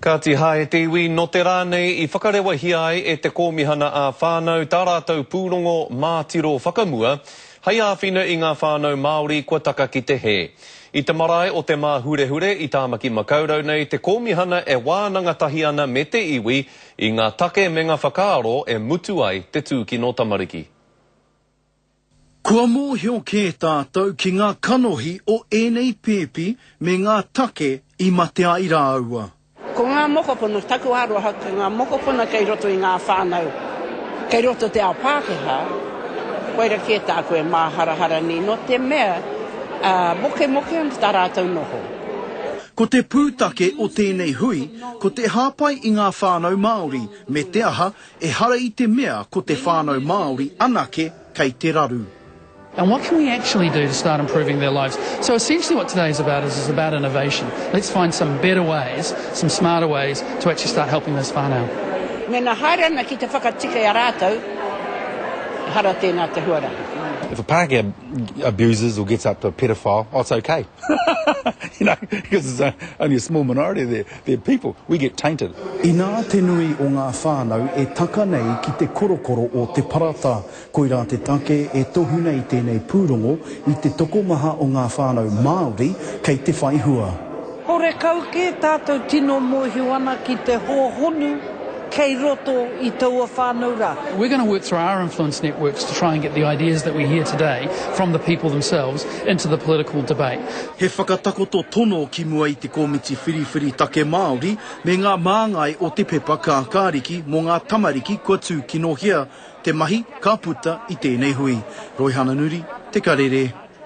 Kāti hae te iwi, nō te rā nei i whakarewahia ai e te Kōmihana ā-Whānau tā rātou pūrongo Mātiro Whakamua hei āwhina i ngā whānau Māori kua taka ki te hē. I te marae o Te Māhurehure i Tāmaki Makaurau nei te Kōmihana e wānanga tahi ana me te iwi i ngā take me ngā whakaaro e mutu ai te tūkino tamariki. Kua mōhio kē tātou ki ngā kanohi o ēnei pēpi me ngā take i mate ai rāua. Ko ngā mokopuna, taku aroha ki ngā mokopuna kei roto i ngā whānau, kei roto te ao Pākehā, koira kē tāku e māharahara nei, nō te mea, mokemoke ana tā rātou noho. Ko te pūtake o tēnei hui, ko te hāpai i ngā whānau Māori, me te aha, Ehara i te mea ko te whānau Māori anake kei te raru. And what can we actually do to start improving their lives? So essentially what today is about is, is about innovation. Let's find some better ways, some smarter ways to actually start helping those whānau. Mena haere ana ki te whakatika i a rātou, ehara tēnā te huarahi. If a Pākehā abuses or gets up to a pedophile, oh, it's okay. you know, because it's only a small minority of their, their people. We get tainted. Inā te nui o ngā whānau e taka nei ki te korokoro o te parata. Koirā te take e tohu nei tēnei pūrongo i te tokomaha o ngā whānau Māori kei te whai hua. Horekau kē tātou tino mōhio ana ki te hōhonu kei roto i taua whānau rā. We're going to work through our influence networks to try and get the ideas that we hear today from the people themselves into the political debate. He whakatakoto tono ki mua i te Komiti Whiriwhiri Take Māori me ngā māngai o te pepa kākāriki mō ngā tamariki kua tūkinohia te mahi ka puta i tēnei hui. Roihana Nuri, Te Karere.